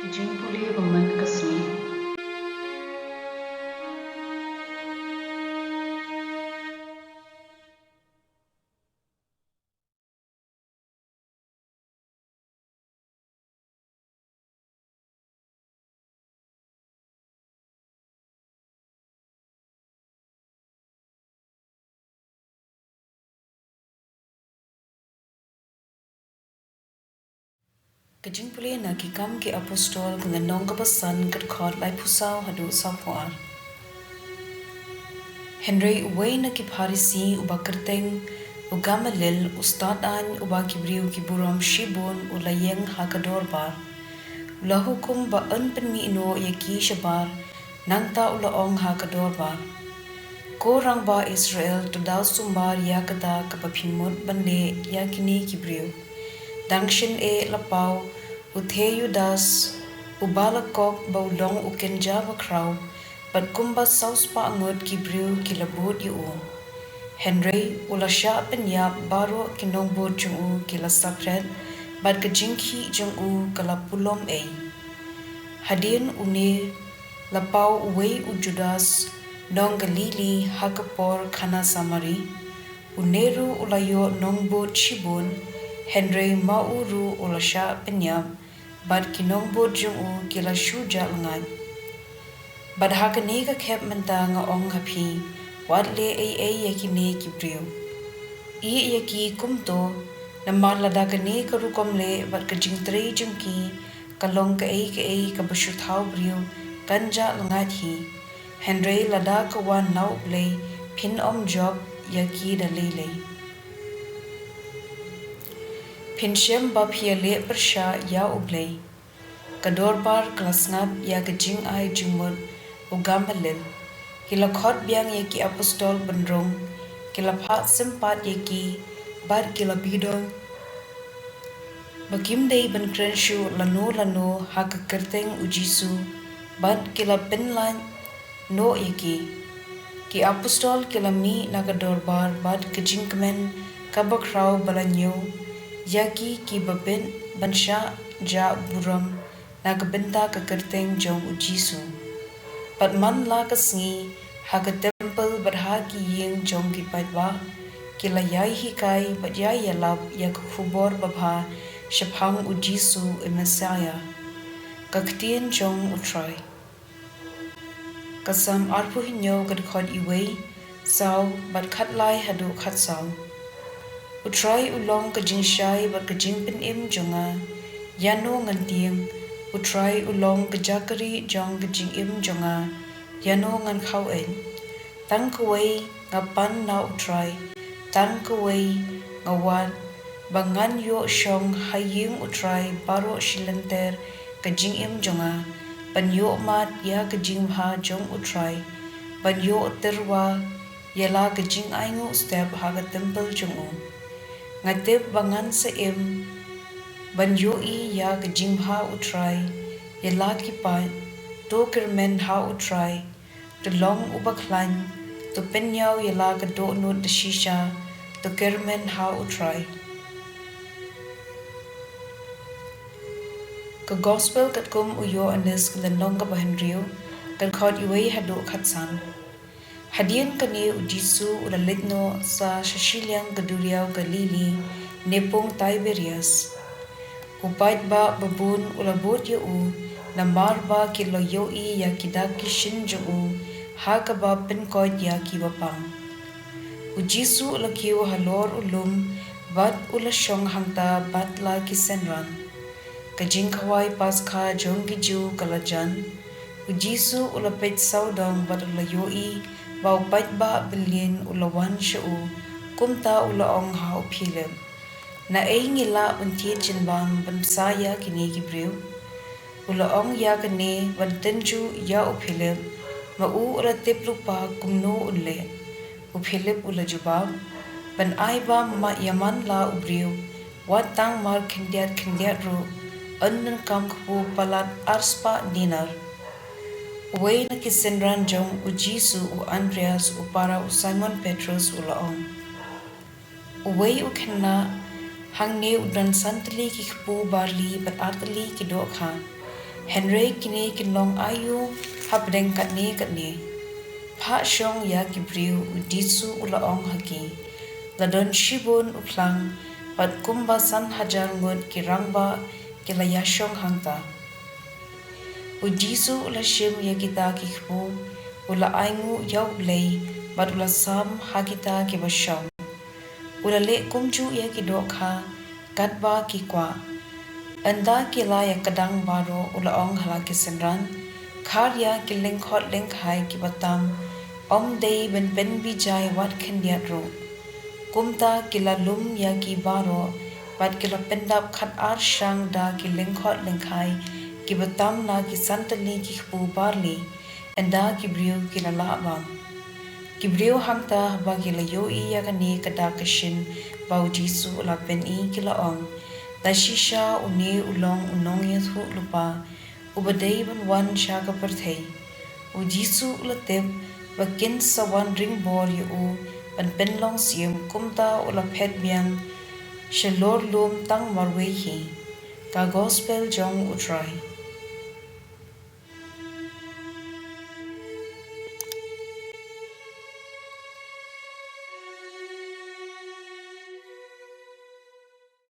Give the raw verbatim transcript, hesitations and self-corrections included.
Jingpule ba man ka sngi. Ka jingpule na Ki Kam Ki Apostol, ka lynnong kaba san, ka dkhot laiphew saw haduh sawphew ar. Hynrei uwei na ki Pharisi uba kyrteng u Gamaliel, u stad aiñ uba ki briew ki burom shibun, u la ïeng ha ka dorbar. U la hukum ba yn pynmih noh ïa ki shabar, nangta u la ong ha ka dorbar: Ko rangbah Israel, to daw sumar ïa kata kaba phi mut ban leh ïa kine ki briew. Dang shen eh la paw, u Theudas uba la kop ba u long u kynja bakhraw, bad kumba saw spah ngut ki briew ki la bud ïa u. Hynrei u la shah pynïap baroh ki nongbud jong u ki la saphriang, bad ka jingkhih jong u ka la pulom ei. Hadien une la paw uwei u Judas, nong Galili, ha ka por khana Samari. Une ruh u la ïoh nongbud shibun, hynrei ma u ruh u la shah pynïap, bad ki nongbud jong u ki la shu jah lyngngoh. Bad ha kane ka khep mynta nga ong ha phi, wat leh ei ei ïa kine ki briew. Ïeh ïa ki kumto, namar lada kane ka rukom leh bad ka jingtrei jong ki ka long kaei kaei kaba shu thaw briew, kan jah lyngngoh hi. Hynrei lada ka wan na U Blei, phin ym jop ïa ki da lei lei. Phin shem ba phi ïaleh pyrshah ïa U Blei. Ka dorbar ka la sngap ïa ka jingai jingmut u Gamaliel. Ki la khot biang ïa ki apostol ban rung, ki la phah sympat ïa ki, bad ki la pdiang ba kim dei ban kren shuh lano lano ha ka kyrteng U Jisu, bad ki la pynlait noh ïa ki. Ki apostol ki la mih na ka dorbar bad ka jingkmen kaba khraw ba la ñiew ïa ki kiba bit ban shah jah burom na ka bynta ka kyrteng jong U Jisu. Bad man la ka sngi, ha ka templ bad ha ki ïing jong ki paidbah, ki la ïai hikai bad ïai ïalap ïa ka khubor babha shaphang U Jisu, U Messaïah, ka ktien jong U Trai. Ka Salm arphew hynñiew, ka dkhot iwei, saw, bad khatlai haduh khatsaw. U Trai u long ka jingshai bad ka jingpynim jong nga, ïano ngan tieng? U Trai u long ka jaka rieh jong ka jingim jong nga, ïano ngan khawei? Tang kawei nga pan na U Trai, tang kawei nga wad, ba ngan ïoh shong ha ïing U Trai baroh shi lynter ka jingim jong nga, ban ïoh mad ïa ka jingbha jong U Trai, ban ïoh tyrwa ïa la ka jingainguh step ha ka templ jong u. Nga tip ba ngan sa im ban ïohi ïa ka jingbha U Trai ïa la ki paid. To kyrmen ha U Trai, to long uba khlaiñ, to pynïaw ïa la ka dohnud da shisha, to kyrmen ha U Trai. Ka Gospel katkum u Ïoannis, ka lynnong kaba hynriew, ka dkhot iwei haduh khatsan. Hadien kane U Jisu u la leit noh sa sha shiliang ka duriaw Galili, ne pung Tiberias. U paidbah babun u la bud ïa u, namar ba ki la ïohi ïa ki dak ki shin jong u, ha kaba pynkoit ïa kiba pang. U Jisu u la kiew halor u lum, bad u la shong hangta bad la ki synran. Ka jingkhawai Paskha jong ki Jiw ka la jan. U Jisu u la peit sawdong bad u la ïohi ba u paidbah byllieng u la wan sha u, kumta u la ong ha u Philip: Naei ngi lah ban thied jingbam ban bsa ïa kine ki briew? U la ong ïa kane ban tynjuh ïa u Philip, ma u u la tip lypa kumno un leh. U Philip u la jubab: Ban ai bam ïa man la u briew, wat tang mar khyndiat khyndiat ruh, yn donkam kpu palat arspah dinar. Uwei na ki synran jong U Jisu, u Andreas, u para u Simon Petrus, u la ong: Uwei u khynnah hangne u don san tylli ki kpu barli bad ar tylli ki dohkha. Hynrei kine kin long aïu hapdeng katne katne? Phah shong ïa ki briew, U Jisu u la ong ha ki. La don shibun u phlang, bad kumba san hajar ngut ki rangbah ki la ïashong hangta. U Jisu u la shim ïa kita ki kpu, u la ainguh ïa U Blei, bad u la sam ha kita kiba shong. U la leh kumjuh ïa ki dohkha katba ki kwah. Ynda ki la ïakdang baroh, u la ong ha la ki synran, Khar ïa ki lyngkhot lyngkhai kiba tam, ym dei ban pynbijai wat khyndiat ruh. Kumta ki la lum ïa ki baroh, bad ki la pyndap khatar shang da ki lyngkhot lyngkhai kiba tam na ki san tylli ki kpu barli, ynda ki briew ki la lah bam. Ki briew hangta haba ki la ïohi ïa kane ka dak ka shin ba U Jisu u la pyni, ki la ong, Da shisha une u long u nongïathuhlypa uba dei ban wan sha ka pyrthei. U Jisu u la tip ba kin sa wan ring bor ïa u ban pynlong siem, kumta u la phet biang shalor lum tang marwei hi. Ka Gospel jong U Trai.